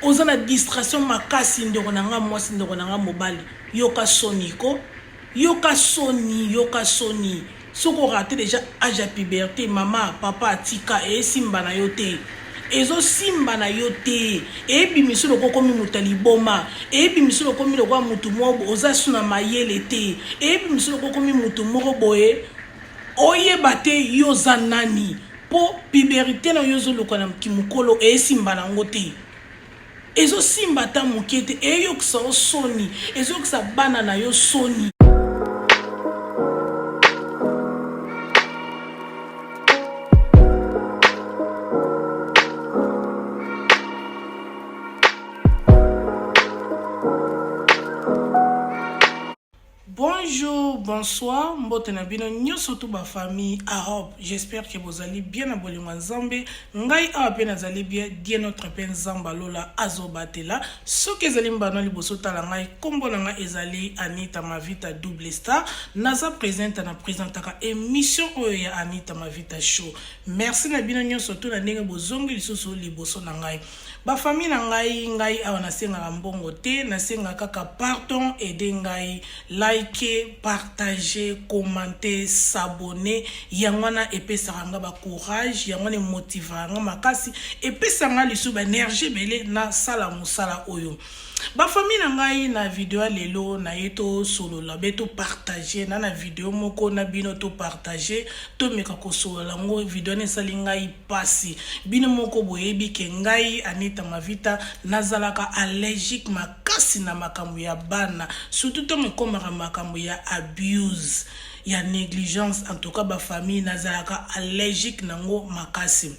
Oza na distraction makasi ndeko na nga mwasi ndeko na nga mobali yoka soni ko yoka soni yoka soni soki o rate dejà age ya puberte mama papa tika esimba na yo te ezo simba na yo te ebimiso lokola okomi moto ya liboma ebimiso lokomi lokola motu moko oza su na mayele te ebimiso lokola okomi motu moko boye oyeba te yo oza nani Po puberite na yo ezoluka na kimukolo esimba na ngo te. Ezo simba ata mukie te eyokisa yo soni, ezoyokisa bana na yo soni. Bonjour, bonsoir, mbote na bino nyoso tout ba famille Ahob. J'espère que bozali bien na bolingo ya Nzambe. Ngai awa pe nazali bien, Dieu notre pe Nzambe alola azobatela. Soki ezali mbano liboso tala ngai, kombo na ngai ezali Anita Mavita double star. Naza presente na presentaka émission oyo ya Anita Mavita show. Merci na bino nyoso tout na ndenge bozongi lisusu liboso na ngai. Ba famille na ngai ngai awa nasengaka mbongo te nasenga kaka pardon aide ngai like partager commenter s'abonner yango wana epesaka nga ba courage yango wana emotivaka nga makasi epesaka nga lisusu ba energie ebele nasala mosala oyo ba famille na ngai na video ya lelo naye tosolola be to partager na na video moko na bino to partager tomeka kosolola yango video wana esali ngai Pasi. Bino moko boyebi ke ngai Anita Mavita nazalaka allergique makasi na makambo ya bana surtout tango ekomaka makambo ya abuse ya negligence en tout cas ba famille nazalaka allergique nango makasi.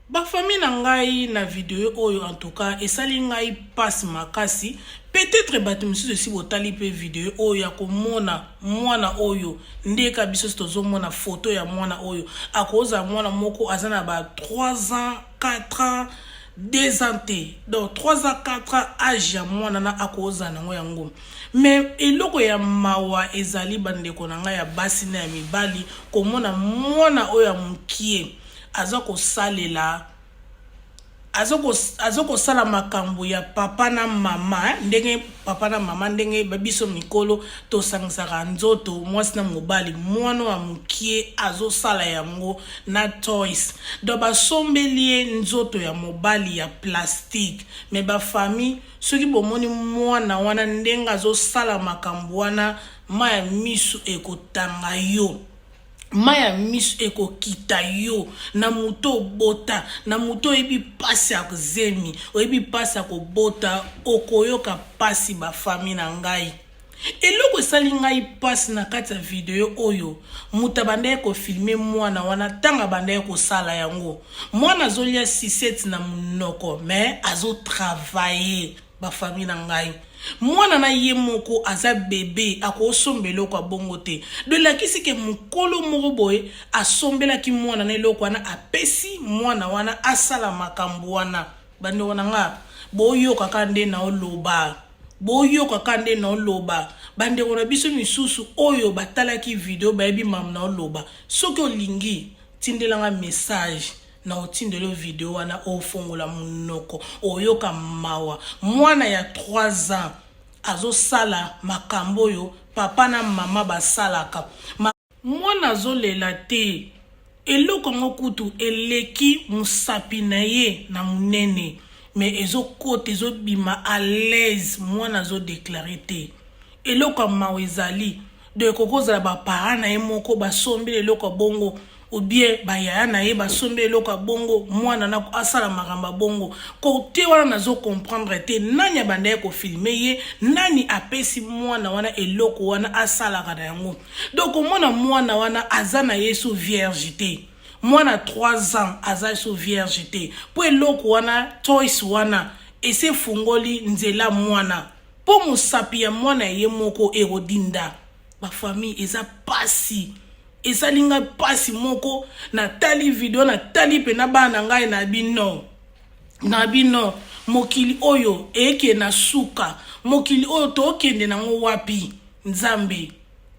Ba famille na ngai na video oyo en tout cas esali ngai pasi makasi peut etre batu misusu esi botali pe video oyo ya komona mwana oyo nde ka biso tozo mona photo ya mwana oyo akozala mwana moko aza na ba 3 ans 4 ans 2 ans te donc 3 ans 4 ans age ya mwana na akozala nango yango mais eloko ya mawa ezali bandeko na ngai ya basi na ya mibali komona mwana oyo ya mokie aza kosalela azo kosala makambo ya papa na mama eh, ndenge papa na mama ndenge biso mikolo tosangisaka nzoto mwasi na mobali mwana ya mokie azosala yango na toys donc basombeli ye nzoto ya mobali ya plastique mais bafamille soki bomoni mwana wana ndenge azosala makambo wana ma ya misu ekotanga yo Mayi ya misu ekokita yo na moto obota na moto oyebi pasi ya zemi oyebi pasi ya kobota okoyoka pasi ba famille na ngai eloko esali ngai pasi na kati ya video oyo moto abandaki kofilme mwana wana ntango abandaki kosala yango mwana azolia sucette na monoko mais azotravaille Ba famille na ngai. Mwana na ye moko aza bebe akosomba eloko ya bongo te. Do elakisi ke mukolo moko boye asombelaki mwana na eloko wana apesi mwana wana asala makambo wana. Bandeko na nga boyoka kaka nde naoloba. Boyoka kaka nde naoloba. Bandeko na biso misusu oyo batalaki video bayebi makambo naoloba. Soki olingi tindela nga message. Na otindelo video wana ofongola munoko oyoka mawa mwana ya 3 ans azosala makambo oyo papa na mama basalaka ma mwana azolela te eloko yango kutu eleki musapi na ye na munene mais ezokota ezobima à l'aise mwana azo declare te eloko ya mawa ezali donc ekoki kozala ba parents na ye moko basombeli eloko ya bongo ou bien ba yaya na ye basombeli eloko ya bongo mwana na asala makambo ya bongo kote wana nazo comprendre te nani abandaki kofilme ye nani apesi mwana wana eloko wana asalaka na yango donc komona mwana wana aza na ye su vierge te mwana 3 ans aza su vierge te mpo eloko wana toys wana esi efungoli nzela mwana Po mosapi ya mwana ya ye moko ekodinda ba famille eza pasi esali ngai pasi moko natali video natali pena bana na ngai na bino na bino mokili oyo eke na suka mokili oyo tokende nango wapi nzambe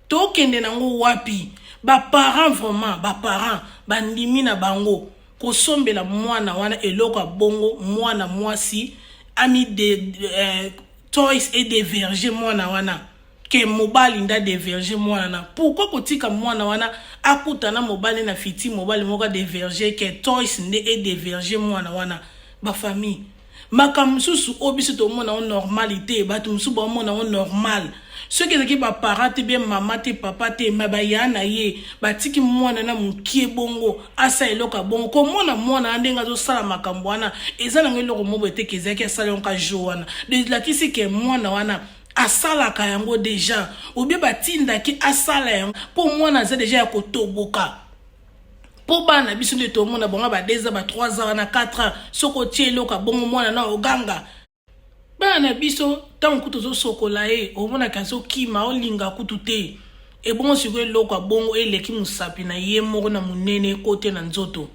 tokende nango wapi ba parents vraiment ba parents bandimi na bango Kosombela mwana wana eloko ya bongo mwana mwasi ami de eh, toys e deverge mwana wana ke mobali nde adeverge mwana wana. Pourquoi kotika mwana wana akutana mobali na fiti, mobali moko adeverge ke toys nde edeverge mwana wana? Bafamille, makambo mosusu oyo biso tomona yango normal te, bato mosusu baomona yango normal. Soki ezalaki baparent te, bien mama te, papa te, ma baya na ye batiki mwana na mokie bongo asala eloko ya bongo, komona mwana wana ndenge azosala makambo wana, eza nango eloko moko boye te ke ezalaki asala yango ka jour wana. Elakisi ke mwana wana asalaka yango deja, obie batindaki asala yango, mpo mwana aza deja ya kotoboka. Mpo bana na biso nde tomona bango ba 2 ans, ba 3 ans wana, 4 ans, soki otie eloko ya bongo, mwana na oganga. Bana na biso, ntango kutu ozosokola ye, omonaka azokima, olinga kutu te. Ebongo sikoyo eloko ya bongo eleki mosapi na ye moko na monene, ekote na nzoto.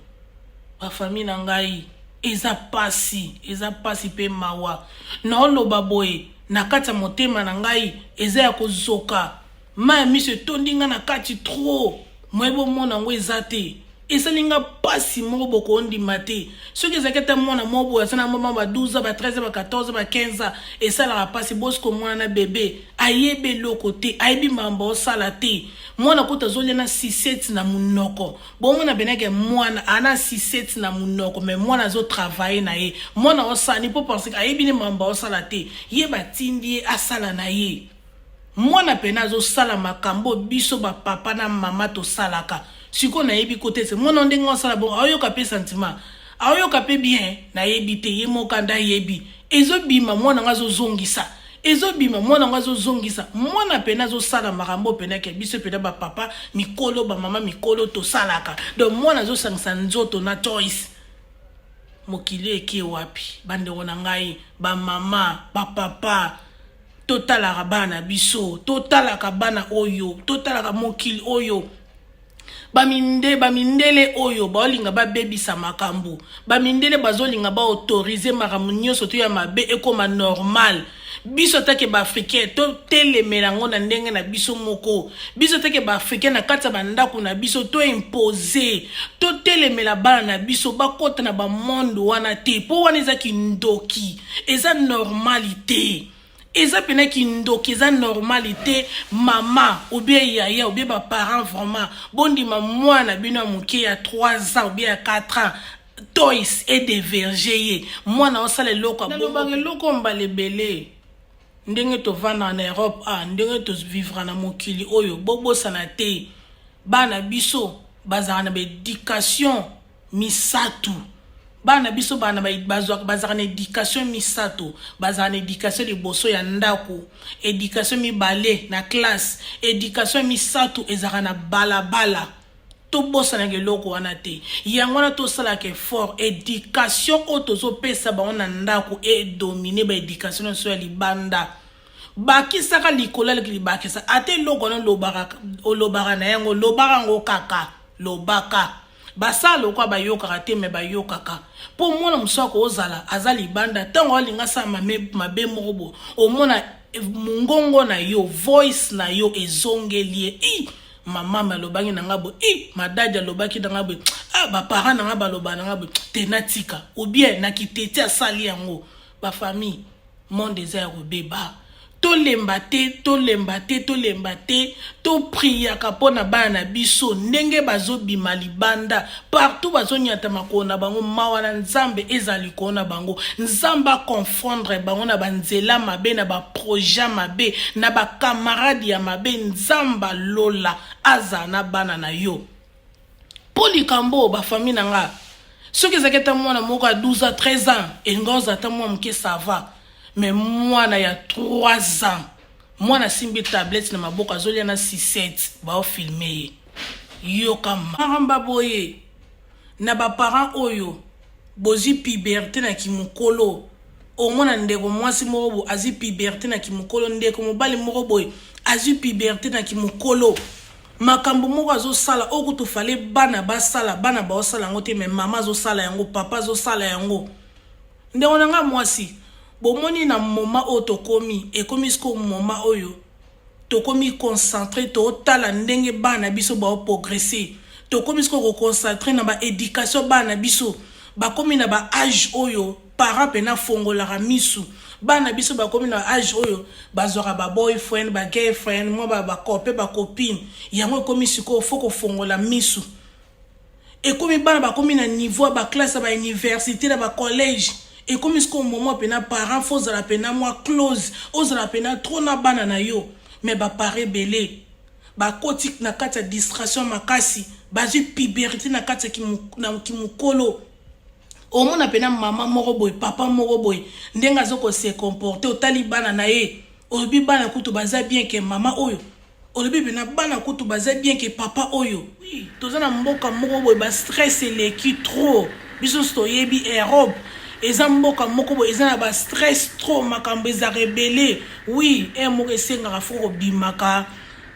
Bafamille na ngai, eza pasi, eza pasi mpe mawa. Naoloba boye na kati ya motema na ngai, eza ya kozoka, mai ya miso etondi ngai na kati trop. Moye bomona yango eza te, esali nga mpasi moko bokondima te. Soki ezalaki ata mwana moko boye aza na mwa ba 12 ans, ba 13 ans, ba 14 ans, ba 15 ans, esalaka mpasi. Bosiko mwana na bebe ayebi eloko te, ayebi makambo osala te. Mwana kutu azolia na sucette na monoko. Bomona benake mwana ana sucette na monoko, mais mwana azotravaille na ye, mwana osani mpo parce que ayebi ne makambo osala te, ye batindi ye asala na ye. Mwana pene azosala makambo biso bapapa na mama tosalaka. Sikoyo nayebi kote ete mwana ndenge osala bongo, aoyoka mpe sentiment, aoyoka mpe bien, nayebi te. Ye moko nde ayebi. Ezobima, mwana ngo azozongisa, ezobima, mwana ngo azozongisa. Mwana pene azosala makambo pene ke biso pene bapapa mikolo, bamama mikolo tosalaka. Donc mwana azosangisa nzoto na toys. Mokili eke wapi, bandeko na ngai, bamama, bapapa? Totalaka bana na biso, totalaka bana oyo, totalaka mokili oyo. Baminde, bamindele oyo baolinga babebisa makambo, bamindele bazolinga baautorize makambo nyonso to ya mabe ekóma normal. Biso atake baafricain, totelemela yango na ndenge na biso moko. Biso atake baafricain, na kati ya bandako na biso, toimpose, totelemela bana na biso bakɔta na bamonde wana te, mpo wana eza kindoki, eza normal te, eza mpena kindoki, eza normal te. Mama ou bien yaya ou bien baparent, vraiment bondima mwana na bino ya moke ya 3 ans ou bien ya 4 ans, toys edeverge ye, mwana osala eloko. Nalobaka eloko mbala ebele, ndenge tovandaka na Europe, a ndenge tovivra na mokili oyo, bobosana te, bana biso bazalaka na baéducation misato. Bana biso bana bazalaka na éducation misato. Bazalaka na éducation liboso ya ndako, éducation mibale na classe, éducation misato ezalaka na balabala. Tobosanaka eloko wana te. Yango wana tosalaka effort, éducation oyo tozopesa bango na ndako edomine baéducation nyonso ya libanda. Bakisaka likolo aleki libakisa ata eloko wana olobaka na yango, olobaka yango kaka, lobaka. Basala lokola bayokaka te, me bayokaka, mpo mwana mosusu akozala aza libanda, ntango alinga asala mabe moko boye, omona mongongo na yo, voice na yo ezongeli ye: "I mama alobaki na nga boye, i madadi alobaki na nga boye, ah, baparent na nga baloba na nga boye te, natika." Ou bien nakiteti asali yango. Bafamille, monde eza ya kobeba. Tolemba te, tolemba te, tolemba te. Topriaka mpo na bana na biso ndenge bazobima libanda partout, bazonyata makolo na bango. Mawa na Nzambe eza likolo na bango. Nzambe aconfondre bango na banzela mabe, na baprojet mabe, na bakamarade ya mabe. Nzambe alola azala na bana na yo. Mpo likambo, bafamille na nga, soki ezalaki ata mwana moko ya 12 ans, 13 ans, elinga ozala ata mwa moke, ça va. Mais mwana ya 3 ans, mwana asimbi tablette na maboko, azolia na 67, baofilme ye. Yoka maramba boye na baparent oyo bozwi puberté na kimokolo. Omona ndeko mwasi moko boye azwi puberté na kimokolo, ndeko mobali moko boye azwi puberté na kimokolo, makambo moko azosala oyo kutu fale bana basala, bana baosala yango te, mais mama azosala yango, papa azosala yango. Ndeko na nga mwasi, bomoni na moma oyo tokomi, ekomi sikoyo moma oyo tokomi concentré, totala ndenge bana biso baoprogresse. Tokomi sikoyo koconcentre na baéducation bana biso. bakomi na ba age oyo parent pena afongolaka misu. Bana biso bakomi na age oyo bazwaka ba boyfriend, ba girlfriend, mwa ba copain, ba copine. Yango ekomi sikoyo faut kofongola misu. Ekomi bana bakomi na niveau ya ba classe ya ba universite na ba collège. Ekomi sikoyo moment pena parent faut ozala pena mwa close, ozala pena trop na bana na yo. Mais ba parents ebele bakoti na kati ya distraction makasi, bazwi puberté na kati ya kimokolo. Omona pena mama moko boye, papa moko boye, ndenge azo ko se comporter, otali bana na ye, olobi bana kutu baza bien ke mama oyo, olobi pena bana kutu baza bien ke papa oyo. Oui, toza na mboka moko boye ba stress eleki trop. Biso nionso toyebi Europe eza mboka moko boye eza na ba stress trop, makambo ezalaka ebele. Oui, heure moko esengaka faut kobimaka.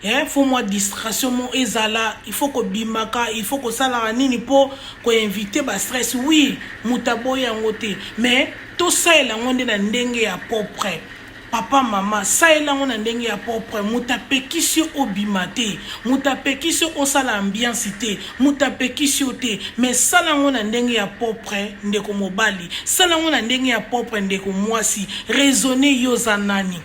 Eh, faut mwa distraction mo ezala, il faut kobimaka, il faut kosalaka nini mpo koinvite ba stress. Oui, moto aboyi yango te, mais tosalela yango nde na ndenge ya propre. Papa, mama, salela yango na ndenge ya propre. Moto apekisi yo obima te, moto apekisi yo osala ambiance te, moto apekisi yo te, mais sala yango na ndenge ya propre, ndeko mobali, sala yango na ndenge ya propre, ndeko mwasi. Raisonne, yo oza nani?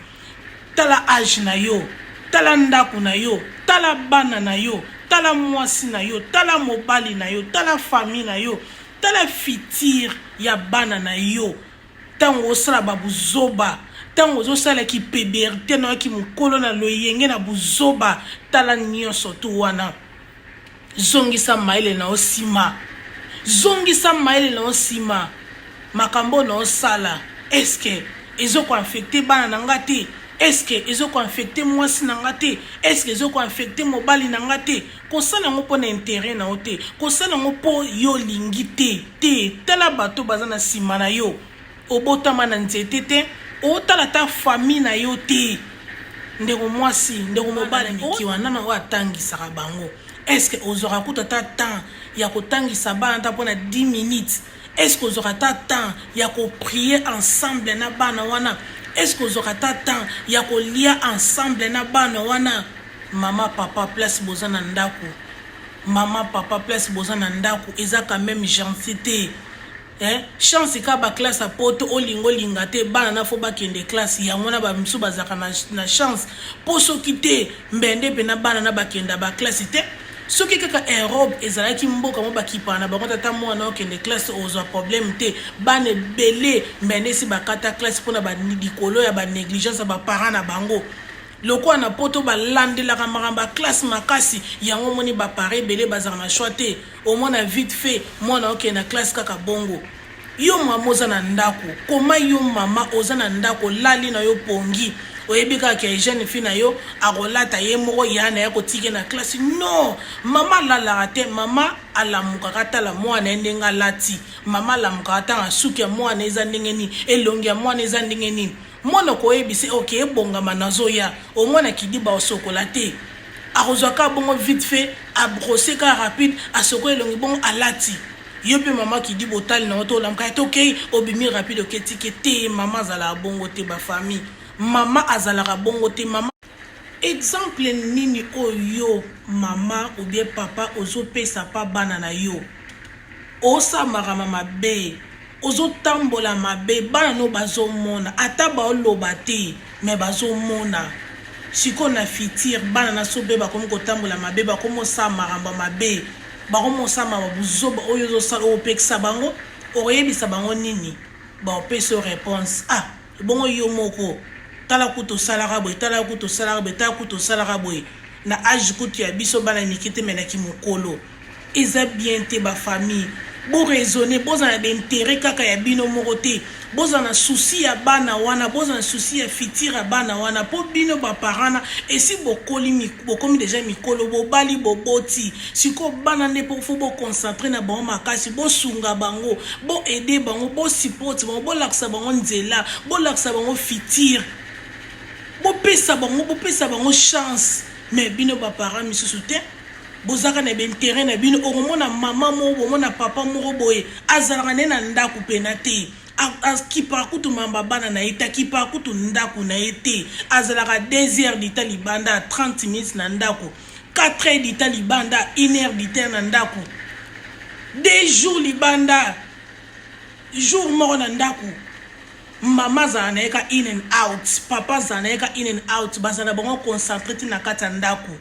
Tala age na yo, tala ndaku na yo, tala bana na yo, tala mwasi na yo, tala mobali na yo, tala famille na yo, tala futur ya bana na yo. Tango osala ba buzoba, tango ozosala ki peberte na yo ki mukolo na loyenge na buzoba, tala nionso tout wana. Zongisa mayele na yo sima. Zongisa mayele na yo sima. Makambo oyo naosala, est ce que ezo ko affecter bana na nga te? Est ce que ezo ko affecter mwasi na nga te? Est ce que ezo ko affecter mobali na nga te? Kosala yango mpo na interet na yo te. Kosala yango mpo yo olingi te. Te. Tala bato baza na sima na yo. Obotama na nzete te, otala ata famille na yo te. Ndeko mwasi, ndeko mobali, miki wana nana oyo atangisaka bango. Est ce que ozwaka kutu ata temps ya kotangisa bana ata mpo na 10 minutes? Est ce que ozwaka ata temps ya ko prier ensemble na bana wana? Est ce que ozwaka ata temps ya kolia ensemble na bana wana? Mama, papa, place boza na ndaku. Mama, papa, place boza na ndaku eza quand meme gentil te. Eh chance ka ba classe ya poto olinga olinga te bana na faut bakende classe yango wana ba misusu bazalaka na, na chance po soki te mbende pena bana na bakenda ba classe te soki kaka Europe ezalaki mboka mo bakipaka na bango tata mwana okende classe ozwa problème te bana ebele mbende esi bakata classe mpona ba likolo ya ba negligence ya ba parents na bango lokola na poto balandelaka makambo ya classe makasi yango omoni ba parents ebele bazalaka na choix te Omona vite fait mwana okende na classe kaka bongo. Yo mama oza na ndako, koma yo mama oza na ndako olali na yo pongi oyebi kaka ke jeune fille na yo akolata ye moko ya na ye akotika ye na classe non mama alalaka te mama alamukaka atala mwana ye ndenge alati mama alamukaka atanga suki ya mwana eza ndenge nini elongi ya mwana eza ndenge nini mwana okoyebisa ye ok ebongama nazoya omwana kidiba osokola te Akozwa kaka bongo vite fait a brosser kaka rapide asokoli elongi bongo alati. Yo pe maman kidiba otali na yo te olamuka ete okeyi obimi rapide oke tike te maman azalaka bongo te ba famille maman azalaka bongo te maman Exemple nini oyo yo maman ou bien papa ozo pesa pa bana na yo? Osala makambo ya mabe. Ozo tambola mabe bana no bazo mona ata bao loba te mais bazo mona sikoyo na future bana na so pe bakomi kotambola mabe bakomi osala makambo ya mabe bakomi osala makambo ya buzoba oyo ozo sala okopekisa bango okoyebisa bango nini bao pesa yo reponse ah ebongo yo moko tala kutu osalaka boye tala kutu osalaka boye tala kutu osalaka boye na age kutu ya biso bana mike te mais na kimokolo Eza bien te ba famille bo raisonner bozala na ba interet kaka ya bino moko te bozala na souci ya bana wana bozala na souci ya futur ya bana wana po bino ba parents na esi bokoli bokomi dejà mikolo bobali boboti sikoyo bana nde po faut bo concentrer na bango makasi bosunga bango bo aider bango bo support bango bolakisa bango nzela bolakisa bango futur bopesa bango bopesa bango chance mais bino ba parents misusu te. Bozaka na ba interet na bino okomona maman moko boye omona papa moko boye azalaka naye na ndaku pena te akipaka kutu mamba bana na ye te akipaka kutu ndaku na ye te azalaka 2 heures du temps libanda 30 minutes na ndaku 4 heures du temps libanda 1 heure du temps na ndaku 2 jours libanda. Jour moko na ndako, mama azala na ye ka in and out, papa azala na ye ka in and out, bazala na bango concentre te na kati ya ndako.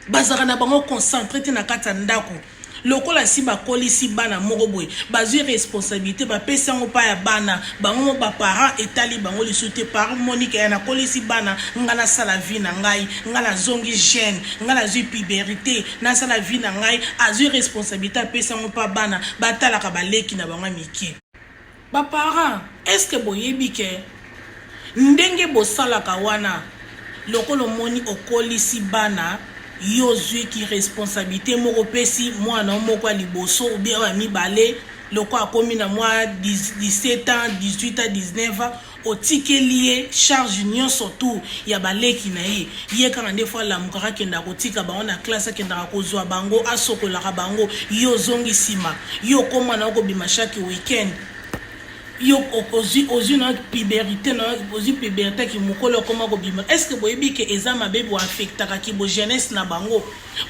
Bazalaka na bango concentre te na kati ya ndako. Lokola si bakolisi bana moko boye, bazwi responsabilite, bapesi yango pa ya bana, bango moko ba parents etali bango lisusu te. Parent moni ke nakolisi bana, nga nasala vie na ngai, nga nazongi jeune, nga nazwi puberite, nasala vie na ngai, azwi responsabilite apesi yango pa bana, batalaka baleki na bango ya mike. Ba parents, est ce que boyebi ke ndenge bosalaka wana, lokola omoni okolisi bana, yo ozwi ki responsabilite moko opesi mwana na yo moko ya liboso ou bien oyo ya mibale, lokola akomi na mwa 17 ans, 18 ans, 19 ans, otikeli ye charge nionso tout ya ba leki na ye, ye kaka nde faut alamukaka akendaka kotika bango na classe, akendaka kozua bango, asokolaka bango, yo ozongi sima, yo okoma na yo kobima chaque week-end, yo ozui ozui na yo puberite na yo, ozui puberite ya kimokolo okoma kobima, est ce que boyebi que eza mabe bo affectaka ki bo jeunesse na bango?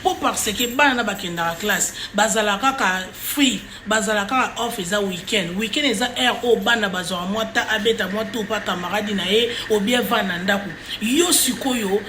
Po parce que bana na bakendaka classe bazalaka kaka free, Bazala kaka off eza week-end. Week-end eza heure oyo bana bazwaka mwa temps abeta mwa tour pa camarade na ye ou bien vanda na ndaku. Yo sikoyo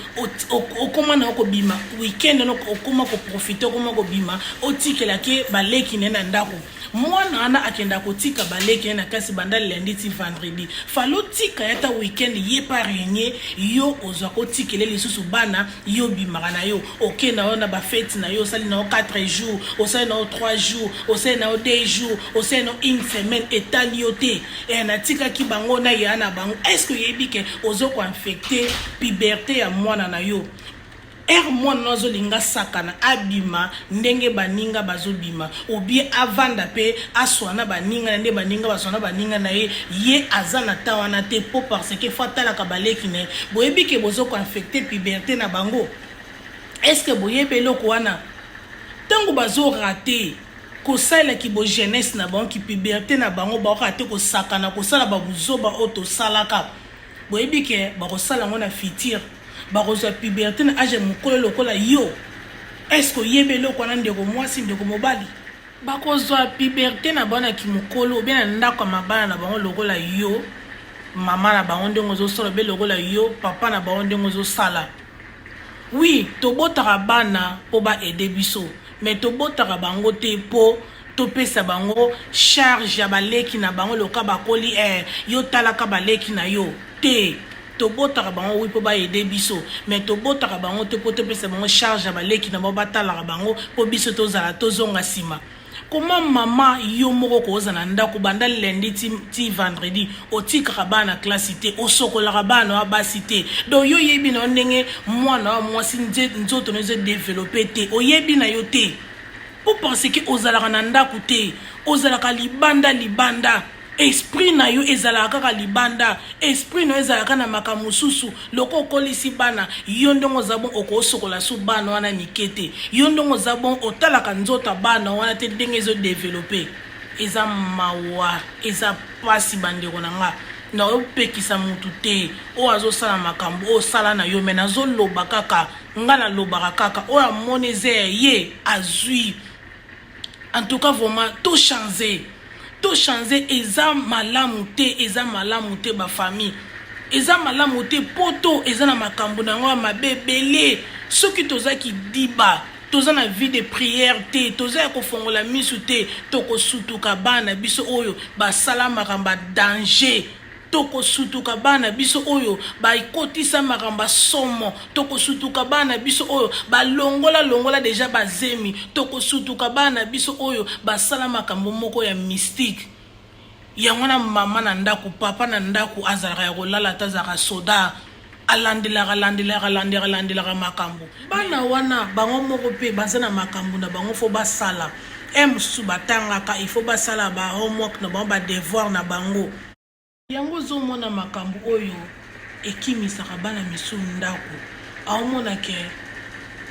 okoma na yo kobima week-end wana okoma ko profiter okoma kobima otikela ke ba leki na ye na ndaku. Mwana wana akendaka kotika ba leki na ye na classe banda lundi ti vendredi. Fallait otika ye ata week-end ye pe a regner yo ozwaka otikela ye lisusu bana Yo obimaka na yo oke na yo na ba fete na yo osali na yo 4 jours osali na yo 3 jours osali na yo 2 jours osali na yo une semaine etali yo te eh, natikaki bango na ya na bango. Est ce que oyebi ke ozo ko infecte puberte ya mwana na yo? Heure mwana no azolinga sakana abima ndenge baninga bazobima ou bien avanda pe aswana baninga na nde baninga baswana baninga na ye, ye aza na temps wana te po parce que faut atalaka baleki na ye. Boyebi ke bozo ko infecte puberte na bango? Est ce que boyebi eloko wana? Tango bazo rate kosalela ki bo jeunesse na bango, ki puberte na bango, bao rate kosakana, kosala ba buzoba oyo tosalaka, boyebi ke bakosala yango na futur? Bakozwa puberte na age ya mukolo lokola yo? Est ce que oyebi eloko wana ndeko mwasi, ndeko mobali? Bakozwa puberte na bango na kimukolo ou bien na ndako ya mabala na bango lokola yo mama na bango ndenge ozosala ou bien lokola yo papa na bango ndenge ozosala. Oui, tobotaka bana po ba aider biso mais tobotaka bango te po topesa bango charge ya baleki na bango loka bakoli eh yo talaka baleki na yo te. Tobotaka bango oui po ba aider biso mais tobotaka bango te po topesa bango charge ya baleki na bango batalaka bango po biso tozala tozonga sima. Comment maman yo moko okozala na ndaku banda lundi ti, ti vendredi otikaka bana na classe te osokolaka bana na yo basi te donc yo oyebi na yo ndenge mwana wa mwasi nzoto na yo ezo developper te oyebi na yo te po parce que ozalaka na ndaku te ozalaka libanda libanda. Esprit na yo ezalaka kaka libanda, esprit na yo ezalaka na makambo mosusu. Lokola okolisi bana, yo ndenge oza bon okosokola su bana wana mike te. Yo ndenge oza bon otalaka nzoto ya bana wana te ndenge ezo developper. Eza mawa, eza pasi ba ndeko na nga. Naopekisa mutu te oyo azosala makambo oyo sala na yo mais nazoloba kaka, nga nalobaka kaka oyo amoni eza ya ye azui. En tout cas vraiment to changer to changer eza malamu te eza malamu te ba famille eza malamu te poto eza na makambo na yango ya mabe ebele soki toza kidiba toza na vie de prière te toza ya kofongola misu te tokosutuka bana biso oyo basala makambo ya danger Tokosutuka bana biso oyo bakotisa makambo ya somo. Tokosutuka bana biso oyo balongola longola deja bazemi. Tokosutuka bana biso oyo basala makambo moko ya mystique. Yango wana mama na ndako, papa na ndako azalaka ya kolala ata azalaka soda. Alandelaka landelaka landelaka landelaka makambo. Bana wana bango moko pe baza na makambo na bango faut basala. Heure mosusu batangaka il faut basala ba homework na bango, ba devoir na bango. Yango ozo mona makambo oyo ekimisaka bana misusu ndaku. Aomona ke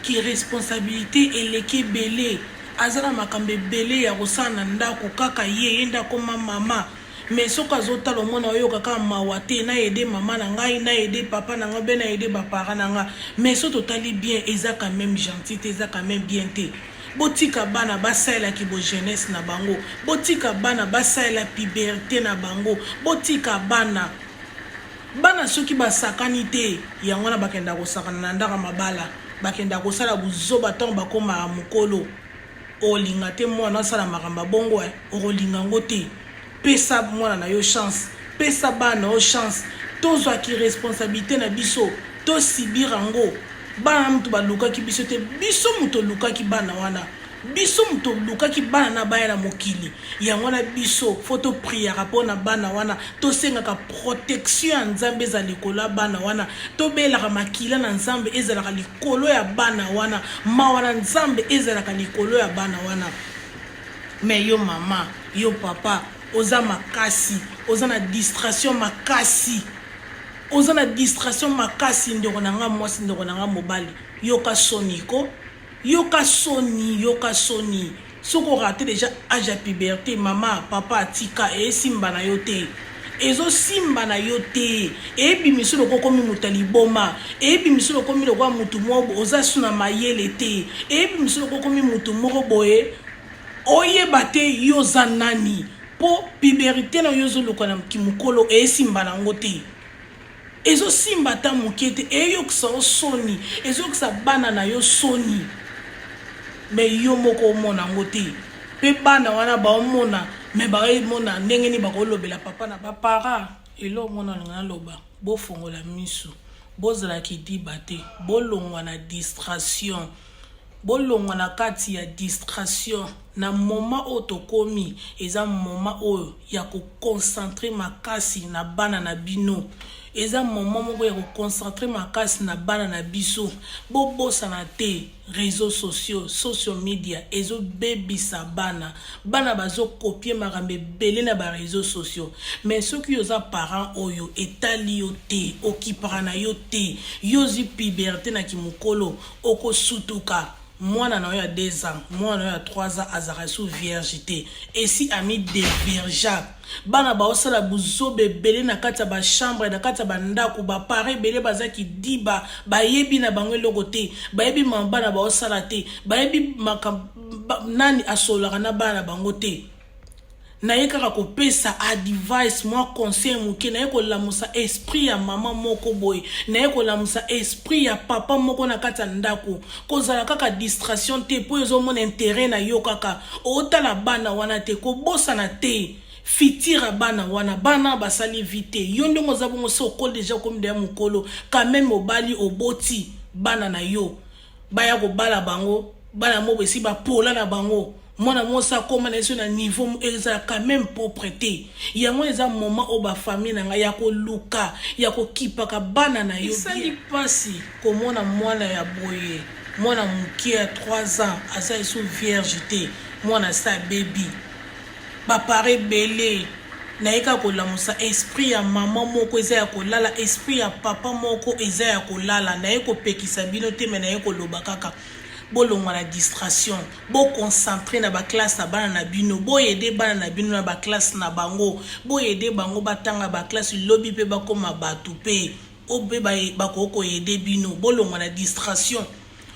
ki responsabilite eleki ebele. Aza na makambo ebele ya kosala na ndaku kaka ye, ye nde akoma mama. Mais soki azotala omona oyoka kaka mawa te na aider mama na ngai na aider papa na ngai ou bien na aider ba parents na nga mais soki totali bien eza quand meme gentil te eza quand meme bien te. Botika bana basalela ki bo jeunesse na bango. Botika bana basalela puberte na bango. Botika bana. Bana soki basakani te, yango wana bakendaka kosakana na ndako ya mabala. Bakendaka kosala buzoba tango bakomaka mukolo. Olinga te mwana asala makambo ya bongo eh? Okolinga yango te. Pesa mwana na yo chance. Pesa bana na yo chance. Tozwa ki responsabilite na biso. To subir yango. Bana na mutu balukaki biso te. Biso mutu tolukaki bana wana. Biso mutu tolukaki bana na baya na mokili. Yango wana biso faut to priaka po na bana wana. Tosengaka protection ya Nzambe ezala likolo ya bana wana. Tobelaka makila na Nzambe ezalaka likolo ya bana wana. Mawa na Nzambe ezalaka likolo ya bana wana. Mais yo mama, yo papa, oza makasi, oza na distraction makasi. Oza na distraction makasi ndeko na nga mwasi, ndeko na nga mobali. Yoka soni ko. Yoka soni, yoka soni. Soki o rater dejà age ya puberte, mama, papa, tika, esimba na yo te. Ezo simba na yo te. Ebimiso lokola okomi moto ya liboma. Ebimiso lokomi lokola moto moko oza su na mayele te. Ebimiso lokola okomi moto moko boye oyeba te yo oza nani. Po puberite na yo ozoluka na kimokolo esimba na yango te. Ezo simba ata mukie te, eyokisa yo soni, ezoyokisa bana na yo soni. Mais yo moko omona yango te. Pe bana wana baomona, mais baomona ndenge nini bakolobela papa na ba parents. Eloko moko nalinga naloba, bofongola misu, bozala kidiba te, bolongwa na distraction. Bolongwa na kati ya distraction na moment oyo tokomi eza moment oyo ya ko concentrer makasi na bana na bino eza moment moko ya ko concentrer makasi na bana na biso bobosana te reseaux sociaux social media ezo bebisa bana bana bazo copier makambo ebele na ba reseaux sociaux mais soki oza parent oyo etali yo te okipaka na yo te yo ozwi puberte na kimokolo Okosutuka, mwana na yo ya deux ans, mwana na yo ya trois ans azalaka lisusu vierge te. Esi ami deviergea. Bana baosala buzoba ebele na kati ya ba chambre, na kati ya ba ndaku, ba parents ebele baza kidiba, bayebi na bango eloko te, bayebi makambo bana baosala te, bayebi makambo nani asololaka na bana na bango te. Naye kaka kopesa advice, mwa conseil moke, naye kolamusa esprit ya mama moko boye, naye kolamusa esprit ya papa moko na kati ya ndako. Kozala kaka distraction te po ozomona interet na yo kaka, otala bana wana te, kobosana te futur ya bana wana. Bana basali vie te, yo ndenge oza bongo si okoli deja, okomi deja mokolo, quand meme obali, oboti bana na yo, baya kobala bango, bana moko esi bapola na bango. Mwana mwasi akoma na ye so na niveau ezala quand même propre te. Yango eza moment oyo ba famille na ngai ya koluka ya kokipaka bana na yo. Esali pasi komona mwana ya boye, mwana moke ya 3 ans aza lisusu vierge te, mwana asi abebi. Ba parents ebele naye kaka kolamusa esprit ya maman moko eza ya kolala, esprit ya papa moko eza ya kolala. Naye kopekisa bino te mais naye koloba kaka. Bolongwa na distraction, bo concentrer na ba classe ya bana na bino, bo aider bana na bino na ba classe na bango, bo aider bango batanga ba classe lobi pe bakoma batu pe oyo pe bakoki ko aider bino. Bolongwa na distraction.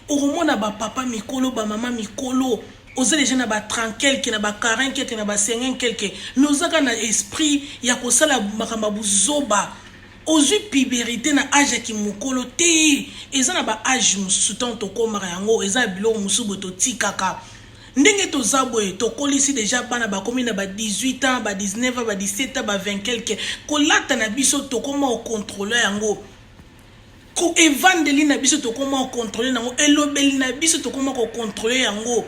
Okomona ba papa mikolo, ba mama mikolo, oza dejà na ba 30 quelque, na ba 40 quelque, na ba 50 quelque, mais oza kaka na esprit ya kosala makambo ya buzoba. Ozui puberite na age ya kimukolo te, eza na ba age mususu tango tokomaka yango eza na biloko mususu boye totikaka. Ndenge toza boye tokolisi dejà bana bakomi na ba 18 ans, ba 19 ans, ba 17 ans, ba 20 quelque, kolata na biso tokoma ko controler yango, ko evandeli na biso tokoma ko controler yango, elobeli na biso tokoma ko controler yango.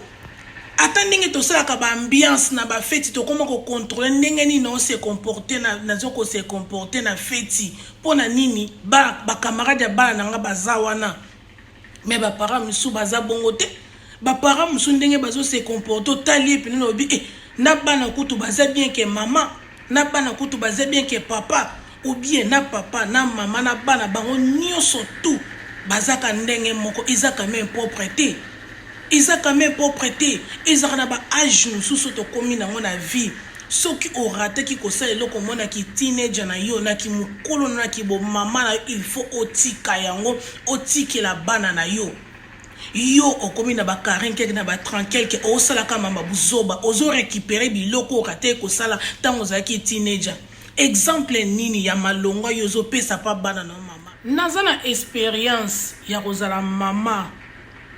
Ata ndenge tosalaka ba ambiance na ba feti tokoma ko controler ndenge nini nao se comporter na nazo ko se comporter na feti pona nini ba ba camarade ya bana na nga baza wana mais ba parents misusu baza bongo te ba parents misusu ndenge bazo se comporter otali ye pene olobi eh na bana kutu baza bien que mama na bana kutu baza bien que papa ou bien na papa na mama na bana bango nioso tout bazaka ndenge moko eza quand même propre te. Eza quand meme propre te, ezalaka na ba age mosusu oyo tokomi nango na vie, soki o rataki kosala eloko moko na ki teenager na yo, na ki mukolo na yo, na ki bo mama na yo, il faut otika yango, otikela bana na yo. Yo okomi na ba 40 quelque na ba 30 quelque osalaka mamba buzoba, ozo récupérer biloko oyo te kosala ntango ozalaki teenager. Exemple nini ya malongwa yo ozopesa pa bana na mama? Naza na expérience ya kozala mama,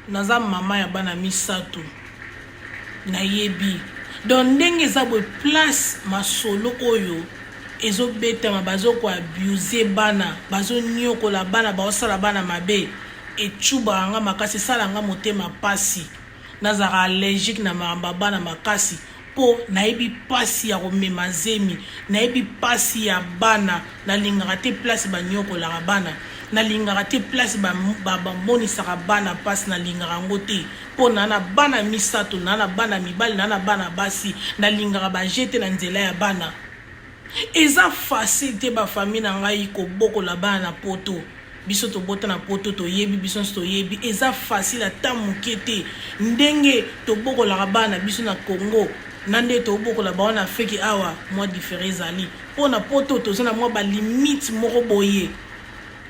naza mama ya bana misato, nayebi donc ndenge eza boye. Place masolo oyo ezobetama, bazokoabuser bana, bazoniokola bana, baosala bana mabe, ecubaka nga makasi, esala nga motema pasi. Nazalaka allergique na makambo ya bana makasi mpo nayebi mpasi ya komema zemi, nayebi mpasi ya bana. Nalingaka te place banyokolaka bana, nalingaka te place bamonisaka bana mpasi, nalingaka yango te mpo na na bana misato, na na bana mibali, na na bana basi. Nalingaka baje te na nzela ya bana. Eza facile te, bafamille na ngai, kobokola bana na Poto. Biso tobota na Poto, toyebi, biso nyonso toyebi, eza facile ata moke te. Ndenge tobokolaka bana na biso na Congo na nde tobokola bango na Afrique awa, mwa différence ezali. Mpo na Poto toza na mwa balimite moko boye,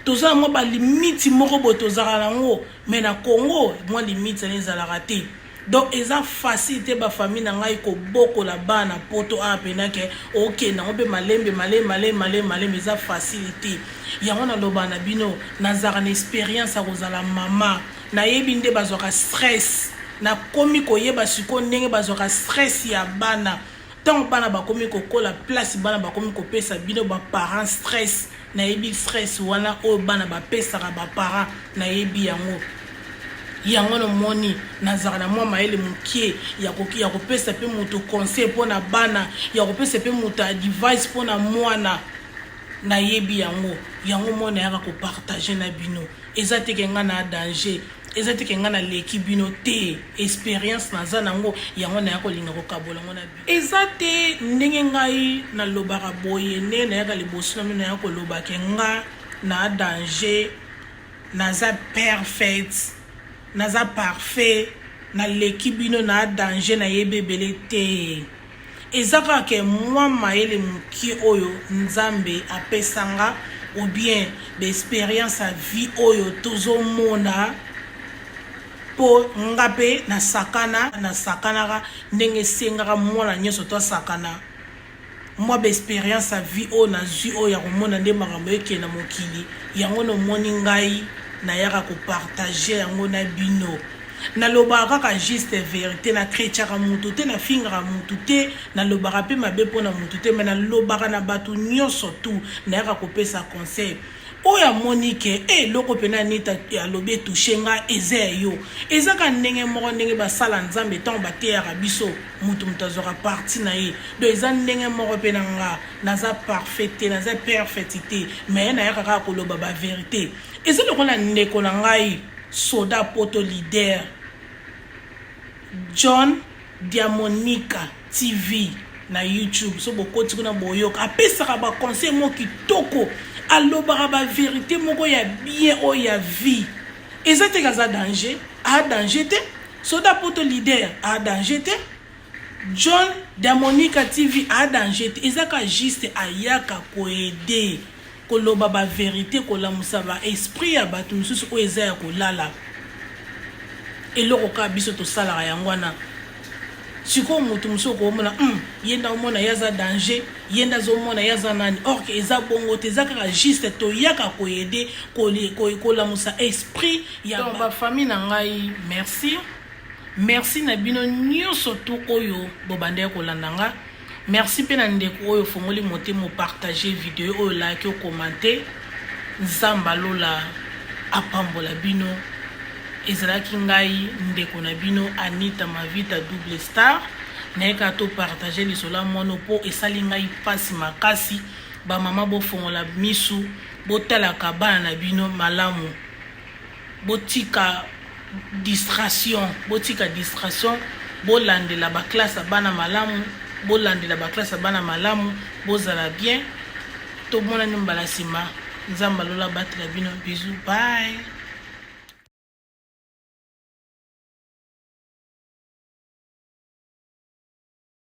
toza na mwa balimite moko boye tozalaka nango, mais na Congo mwa limite wana ezalaka te. Donc eza facile te, bafamille na ngai, kobokola bana Poto awa mpena ke okende yango mpe malembe malembe malembe malembe malembe, eza facile te. Yango nalobaka na bino, nazalaka na expérience ya kozala mama, nayebi nde bazwaka stress. Nakomi koyeba sikoyo ndenge bazwaka stress ya bana ntango bana bakomi kokola, place bana bakomi kopesa bino baparent stress. Nayebi stress wana oyo bana bapesaka baparent, nayebi yango. Yango nomoni nazalaka na mwa mayele mokie ya kopesa mpe moto conseil mpo na bana, ya kopesa mpe moto advice mpo na mwana. Nayebi yango, yango mona yaka kopartager na bino. Eza te ke nga na danger, eza te ke nga naleki bino te. Expérience naza nango, yango naya kolinga kokabola yango na bino. Eza te ndenge ngai nalobaka boye nde nayaka liboso na bino, naya koloba ke nga na danger, naza parfait, naza parfait, naleki bino, na danger, nayebi ebele te. Eza kaka ke mwa mayele mokie oyo Nzambe apesanga ou bien baexpérience ya vie oyo tozomona, mpo nga mpe nasakana, nasakanaka ndenge esengaka mwana nyonso to asakana. Mwa baexpérience ya vie oyo nazwi, oyo ya komona nde makambo ekende na mokili, yango nomoni ngai nayaka kopartager yango na bino. Nalobaka kaka juste vérité, nakretiaka motu te, nafingaka motu te, nalobaka mpe mabe mpona motu te, mais nalobaka na bato nyonso tu, nayaka kopesa conseil. Oyo amoni ke eloko mpena neti alobi etoucher nga, eza ya yo. Eza kaka ndenge moko ndenge basala Nzambe ntango bateyaka biso, motu moto azwaka parti na ye. Donc eza ndenge moko mpe na nga, naza parfait te, naza parfait te, mais nayaka kaka koloba bavérité. Eza lokola ndeko na ngai Soda Poto Leader John Diamonica TV na YouTube, so bokoti kuna boyoka, apesaka baconseil moko kitoko, alobaka bavérité moko ya bien oyo ya vie. Eza te aza danger, a danger te. Soda Poto Leader a danger te, John Diamonica TV a danger te. Eza ka juste ayaka koaider, koloba bavérité, kolamusa baesprit ya bato mosusu oyo eza ya kolala. Eloko kaka biso tosalaka yango wana. Sikoyo motu mosusu okomona ye nde omona ye aza danger, ye nde azomona ye aza nani, or ke eza bongo te. Eza kaka juste toyaka koaider, kolamusa esprit ya bafamille na ngai. Merci, merci na bino nyonso tu oyo bobandaki kolanda nga. Merci mpe na ndeko oyo ofongoli motema, opartager video oyo, olaki, ocommenter. Nzambe alola apambola bino. Ezalaki ngai ndeko na bino Anita Mavita Double Star. Nayeka topartager lisolo ya mwana mpo esali ngai mpasi makasi. Bamama, bofongola misu, botalaka bana na bino malamu, botika distraction, botika distraction, bolandela baclasse ya bana malamu, bolandela baclasse ya bana malamu, bozala bien. Tomonani mbala nsima. Nzambe alola abatela bino. Bisous, bye.